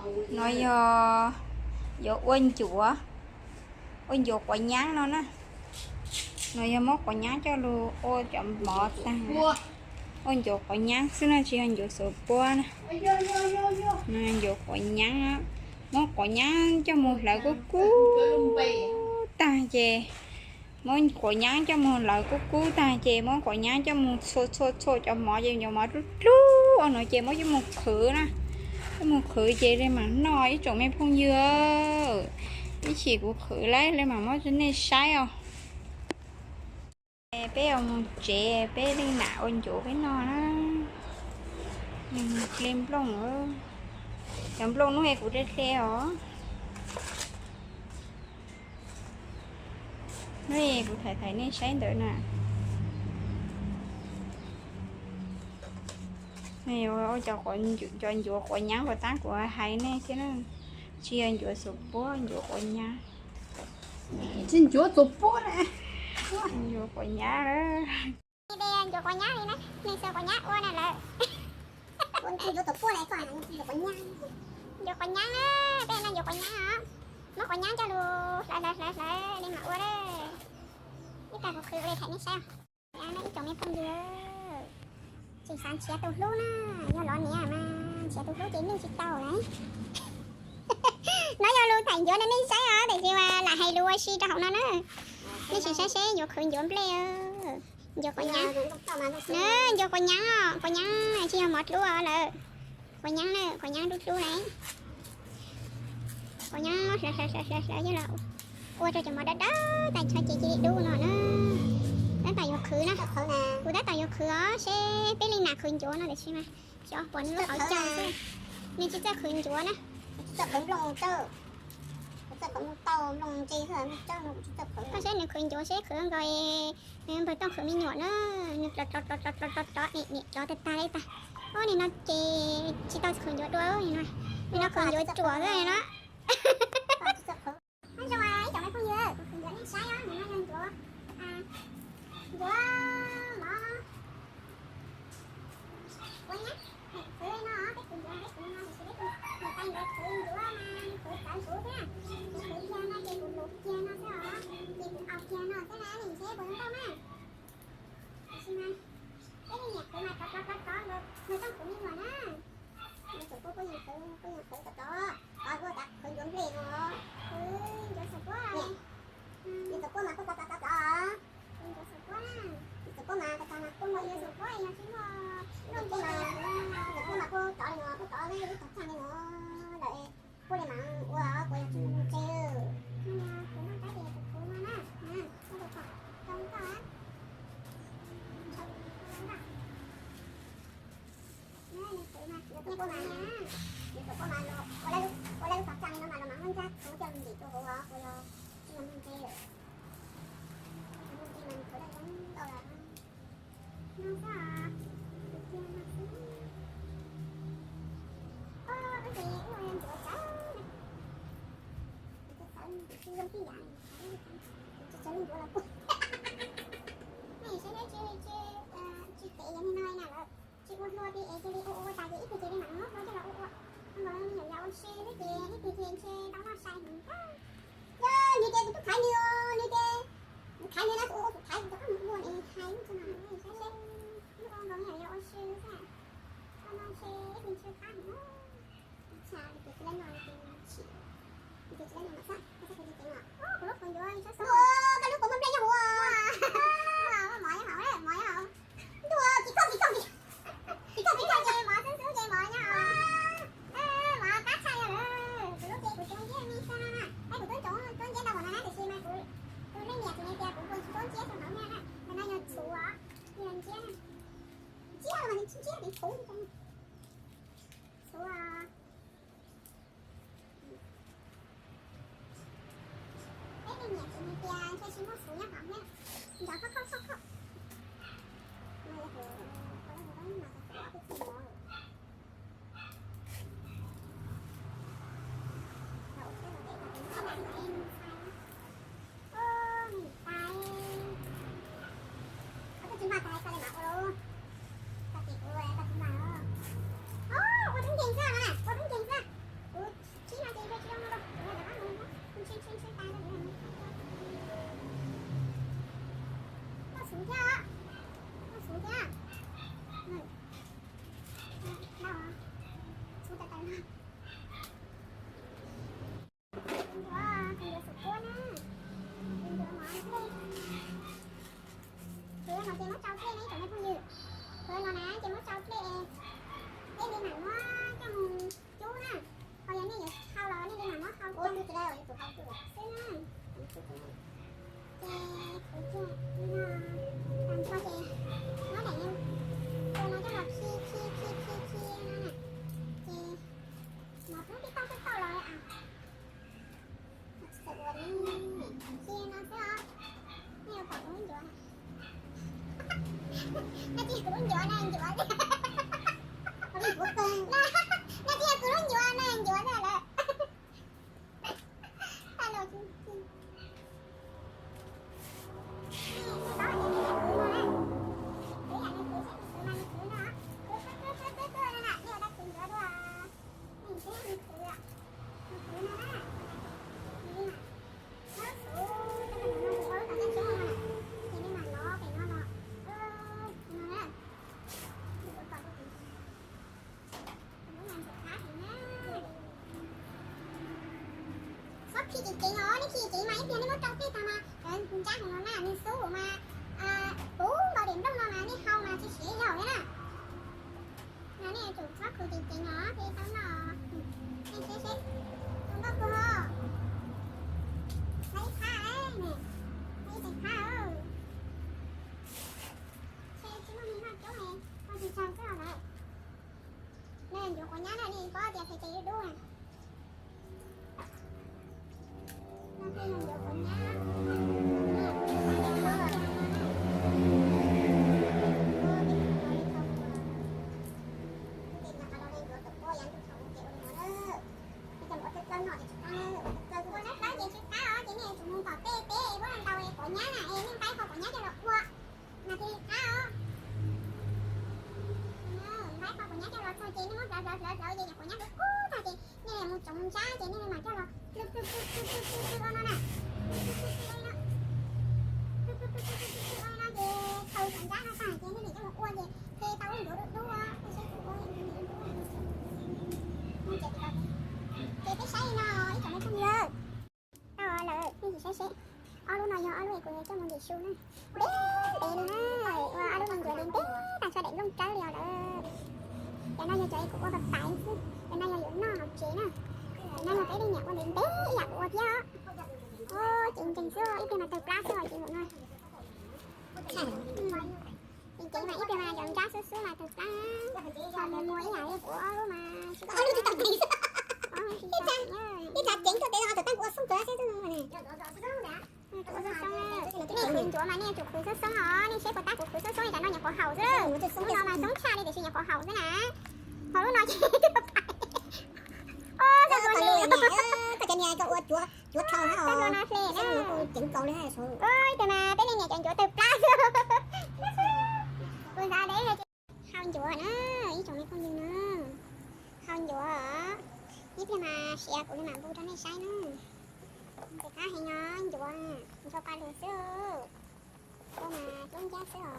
No yog yuav ua ncuav, ua ncuav quav nyab no na. No yog muab quav nyab coj lug ua cov mov tag, ua ncuav quav nyab xwb no tsis yog ncuav xuas puab na. No ncuav quav nyab, muab quav nyab coj mus hlawv kub kub tag ces, muab quav nyab coj mus hlawv kub kub tag ces muab quav nyab coj mus txhua txhua txhua cov mov ces cov mov dlub dlub ua no ces muab coj mus qhwv na. Coj mus qhwv ces le maam noj ib tsoom me phooj ywg. Ib chim kuv qhwv lawm le maam muab rau nej saib os. Peb yuav mus tsev, peb leej nam ua ncuav peb noj na. Hle nplooj, cov nplooj hnub es kuv hle hle os. Hnub es kuv thaij thaij nej saib ntawd na. Ua cov ncuav quav nyab puas tab kuv hais nej thiab na. Tsis yog ncuav xuas puab, ncuav quav nyab. Tsis ncuav xuas puab na. Ncuav quav nyab. Ncuav quav nyab li na, nws xuas quav nyab ua na lawm. Ncuav quav nyab, peb no ncuav quav nyab os. Muab quav nyab coj lug hlawv hlawv hlawv hlawv li mam ua lawm. Ib tag kuv qhwv ua li thaij nej saib. Ib tsoom me phooj ywg, tsis xav nrhiav tus hlub na, yog los niam mas nrhiav tus hlub ces nws tsis tau lawm. No yog lus thaij ncuav rau nej saib os, tiam sis mas lam hais lus ua si rau hauv no na. Nej sim saib seb yuav qhwv ncuav nplej, ncuav quav nyab. Ncuav quav nyab, quav nyab tsis yog mov dlub lawm. Quav nyab na, quav nyab dub dlub na. Quav nyab hlawv hlawv hlawv hlawv hlawv coj los ua rau cov mov dawb dawb tas tso ces cia li dub no na. Tab tom yuav qhwv na. Kuv tab tom yuav qhwv os, seb peb li nas qhwv ncuav no tiam sis mas xyov puas nws lub qhov cag xwb. Nws tsis txawj qhwv ncuav na. Koj saib nws qhwv ncuav seb qhwv nkaus npawg tooj qhwv me nyuam na, nws rov rov rov rov rov rov, nim nim rov tag tag li tag. Ub, nim no ces tsis tau qhwv ncuav dua, nim no qhwv ncuav ruam xwb no. Nyob zoo ib tsoom me phooj ywg, kuv qhwv ncuav nej saib os, nim no yog ncuav, ncuav mov, ua nyab, qhwv no peb qhwv ncuav peb qhwv no tiam sis peb tus niam tais nkawd qhwv ncuav mas nws qhwv txawv kuv thiab, kuv qhwv kiag no ces kuv luv kiag no xwb os, ces kuv aus kiag no xwb na, nej ntshe puas zoo nkauj na. Tiam sis mas peb leej niam qhwv mas rov rov rov rov, npawg tooj qhwv me nyuam na. Nws txawm puab puab yeej qhwv, puab yeej qhwv tov tov, qhov ua tas qhwv ncuav nplej no. Qhwv ncuav xuas puab, ncuav xuas puab mas puab tov tov tov tov. Qhwv ncuav xuas puab na. Ncuav xuas puab mas tov tov mas puab muaj, ncuav xuas puab yog tsis muaj, ncuav xuas puab mas puab tov li no, puab tov lub tog tsag li no lawm. Puab li mas ua kuv yog tsis mus ntse. Kuv muaj tab tis kuv no na, kuv kom rau koj na. Nws txawm puab mas, nws txawm puab mas ua lub tog tsag li no mas los mas muab nrab kub coj ntim rau hauv kuv los tsis yog mus ntse lawm. Mus ntse mas kuv lawv zoo ntau lawm. No xwb os, tus kiag no xwb. Ub, wb ces wb ua ncuav txawv na. Ncuav txawv, zoo tib yam, ncuav txawv li ncuav los puag. Nej saib seb tsis, tsis tev yog li no na lawm. Tsis ua hlua ces es cia li ua ua tas ces ib tug ces li mam muab hlua coj los ua ua. Nkaus li me nyuam yaus ua si xwb ces ib tug ces ntshe tau noj sai heev. Yog nws tias kuv twb khaiv nws, nws tias kuv khaiv nws no kuv ua kuv khaiv kuv rov qab mus ua es hais lub tso no saib seb. Nkaus me nyuam yaus ua si xwb. Tau noj ntshe ib tug ntshe qab heev. Tsa ces tsis laib noj ces chim, ces tsis laib noj mas xab, koj txhob khaws ceev ceev os. Kuv lub qhwv ncuav, koj lub qhwv muaj nplej nyob hauv. Mov nyob hauv, mov nyob hauv. Ntuj, kim koj, kim koj, kim koj, kim koj ces mov xub xub ces mov nyob hauv. Mov qab tshaj li lawm, kuv lub ces kuv tsuav nciab me xwb na, tab kuv twb tsuav nciab ntau npaum no na tiam sis mas kuv tus leej niam txiv hais tias kuv tsuav nciab rau hauv na, ntawm no yog txhuv os, yog nciab na. Nciab los mas nciab nciab ces txhuv li cas. Txhuv os. Peb leej niam txiv hais tias ntshe tsis muaj txhuv nyob hauv thiab, nrov khauj khauj khauj khauj. Ua tub nkeeg xwb na, ua tub nkeeg xwb. Kuv Khi ceev ceev os, nej khi ceev mas ib pliag nej muab rau tej tag mas cov ntsab hauv no na, nws xub mas puv nkaus daim nplooj no mas nej hau mas tsis siav yaus thiab na. No nej yuav tsum txhob khu ceev ceev os, thiaj tau noj. Nej saib seb, zoo nkauj kawg os. Lawv ib phab ne, lawv ib teev phab. Ntshe tsis muaj neeg noj coob ne, muaj ntsis tsawg xwb os lawm. Nej ncuav quav nyab na, nej paub tias pes tsawg dub dub na. No peb yog ncuav quav nyab. Ua nab qab ces tsis qab os, ces nej yuav tsum mus tom tej teb muab ntau quav nyab na, es nej nqa qhov quav nyab coj los ua mas thiaj li qab os. Nqa qhov quav nyab coj los txog ces nej muab hlawv hlawv hlawv hlawv ces cov quav nyab kub kub tag ces nej mus tsoov ntsab ces nej mam coj los plwb plwb plwb plwb plwb plwb ua no na. Plwb plwb plwb plwb plwb plwb ua no ces thaum cov ntsab no tag ces nej mam coj los ua ces thiaj tau lub ncuav dub dub. Ua saib kuv ua ces peb saib li no ib tsoom me phooj ywg. Tau lawm, nej sim saib seb. Ob lub no yog ob lub kuv coj mus ntim su na. Ntev ntev li na, ua ob lub no ncuav ntev ntev tag tso daim nplooj kawg li os lawm. Cov no yog cov kuv ua pais pais xwb, cov no yog yuav noj hauv tsev na. Cov no yog peb leej niam ua ntev ntev ib yam kuv ua thiab os. Ua ceev nkees xwb, ib pliag mas tawg plab xwb os ces ua no. Ceev ceev mas ib pliag mas cov ntsab xub xub mas tawg plab, ho mus mus ib yam li kuv ob lub mas tsis tau. Ib tsam ceev tuaj tes no tawm tab kuv ua xoob kawg seb xwb. Kuv ua xoob xoob, nej khwv ncuav mas nej yuav tsum khwv xoob xoob os, nej saib puas tab kuv khwv xoob xoob li cas no nyuam qhuav haum xwb. Lub no mas xoob tshaj li tiam sis nyuam qhuav haum xwb na. Ho lub no ces twb pais. Koj cov niag koj ua cuav dhau na, ceev nkaus li. Ib pliag mas peb leej niam cov ncuav tawg plab xwb. Kuv xav deb. Hau ncuav na, ib tsoom me phooj ywg na. Hau ncuav, ib pliag mas siav kuv li mam npu rau nej saib na. Ntxim qab heev os, ncuav ncho pa lug xwb, ua mas dlub ncab xwb os.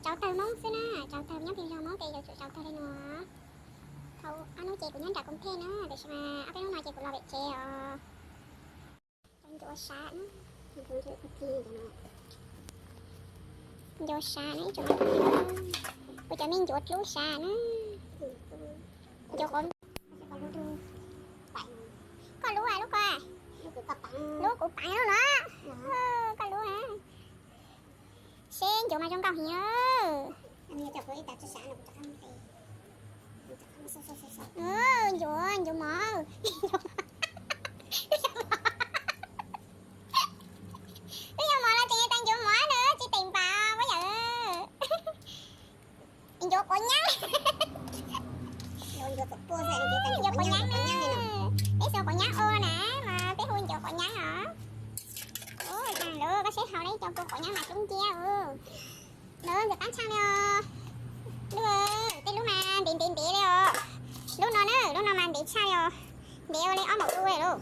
Tsau tawg Hmoob xwb na, tsau tawg nyob pem zos Hmoob pem yuav tsum tsau tawg li no. Thaum ob hnub ces kuv nyob nram Koos Thej na, tiam sis mas ob peb hnub no ces kuv los pem tsev os. Cov ncuav sav na, ncuav sav na ib tsoom me phooj ywg, kuv cov me ncuav dlub sav na. Ncuav qhuav, koj lub lub ko, lub kuv paav lub no, koj lub. Seb ncuav mas zoo nkauj heev. Ncuav, ncuav mov. Twb yog mov los tseem yog tas ncuav mov na, tsis teem npaum puab yawm. Ncuav quav nyab. Ncuav quav nyab na. Peb xuas quav nyab ua na, mas peb hu ncuav quav nyab os. Lawv koj seb hau lawv cov kua quav nyab mas dlub nciab. Lawv ntxim qab tshaj li os. Lub, tej lub mas ntev ntev ntev li os. Lub no na, lub no mas ntev tshaj li os. Ntev ua li ob maum lub li lauj.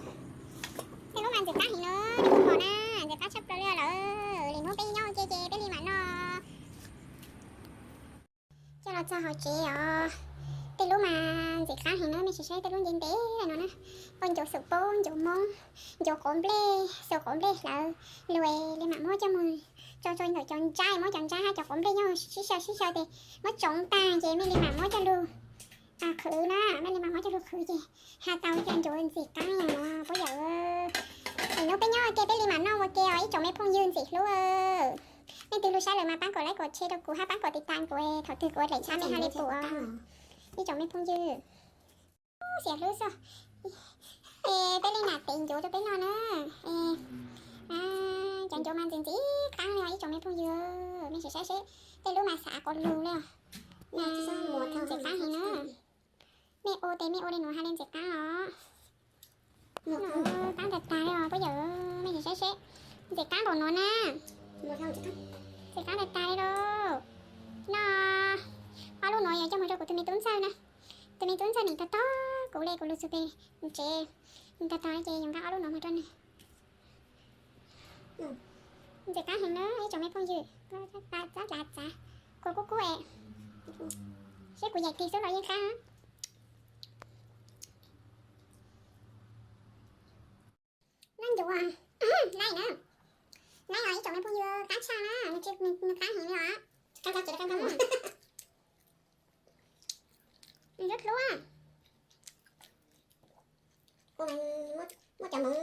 Tej lub mas ntxim qab heev na, nej puas pom na, ntxim qab tshaj plaws li lawm. Lwm hnub peb nyob ua ke ces peb li mam noj. Coj los txog hauv tsev os. Tej lub mas ntxim qab heev na, nej sim saib tej lub ntev ntev no na. Ua ncuav xum paub, ncuav moob, ncuav quav nplej, xuas quav nplej hlawv, lug li mam muab coj mus tso rau ntawm cov ntsab, muab cov ntsab hab cov quav nplej nyob sib xyaw sib xyaw tes muab tsoov tag ces mej li mam muab coj lug qhwv na, mej li mam muab coj lug qhwv ces has tau cov ncuav ntxim qab no puab yawm. Lwm hnub peb nyob ua ke peb li mam noj ua ke os ib tsoom me phooj ywg ntxim hlub. Leej twg lug saib lawm mas paab kom like kom share rau kuv hab paab kom tiv tas kuv, thaum twg kuv ua daim tshab mej hab li pum os ib tsoom me phooj ywg. Xiam hlub xwb. Es peb li mam tev ncuav rau peb noj na. Cov ncuav mas ntxim ntxim qab li os ib tsoom me phooj ywg, mej sim saib seb tej lub mas xav quav lug li os. Ntxim qab heev na. Mej ua tes mej ua li nuav hab li ntxim qab os. Qaab tag tag li os puab yawm, mej sim saib seb. Ntxim qab npaum nuav na. Ntxim qab tag tag li lauj. Noj ob lub nuav yog coj moog rau kuv tug me tub ntxawg na. Tug me tub ntxawg nwg tog tog kuv le kuv lug txug peg tsev, nwg tog tog ces yog nqa ob lub nuav moog rau nwg. Ntxim qab heev na ib tsoom me phooj ywg. Txab txav txav, kua kub kub es. Seb kuv yaim tig xwb los yeej qab. Ncuav, laij na, laij os ib tsoom me phooj ywg, qab tshaj na, nws qab heev li os. Nws hlub hlub. Muab cov hmoov,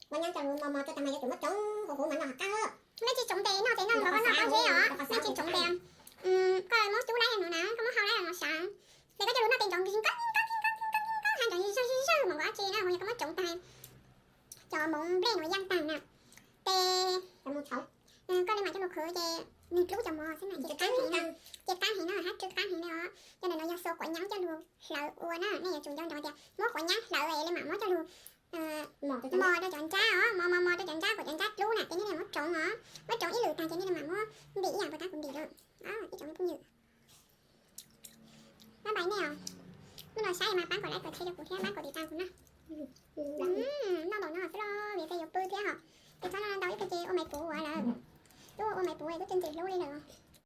muab nyab coj lug mos mos rau tag mas yuav tsum muab tsoov huv huv mas noj qab. Nej tsis tsoov tes noj ces noj nkaus koj noj tau zeb os, nej tsis tsoov tes. Koj muab cub laib no na, koj muab hau laib no sav, ces koj coj lug noj tes ntsoov nkag nkag nkag nkag nkag nkag nkag nkag ha ntsoov zawg zawg zawg mas nkaus dab tsi na, yog koj muab tsoov tag cov hmoov nplej no yaj tag na. Ces koj li mam coj lug qhwv ces nws hlub cov mov xwb na, ces qab heev no, ces qab heev no, hab tsw qab heev li os. Cov ntawm no yog xuas quav nyab coj lug hlawv ua na, nej yuav tsum nco ntsoov tias muab quav nyab hlawv li mam muab coj lug mos rau cov nrab os, mos mos mos rau cov nrab kom cov nrab dlub na, ces nej li muab tsoov os, muab tsoov ib lwm tag ces nej li mam muab ntim ib yam puas tab kuv ntim na. Ib tsoom me phooj ywg, pab pais nej os, nej los saib mas pab kom like, kom share rau kuv thiab pab kom tiv tas kuv na. Noj npaum no xwb los vim tias yuav pw thiab hos, ces txhob noj ntau ib pliag ces ua maiv puv ua lawm. Tub ua maiv puv tub tsis ntxim hlub li lawm.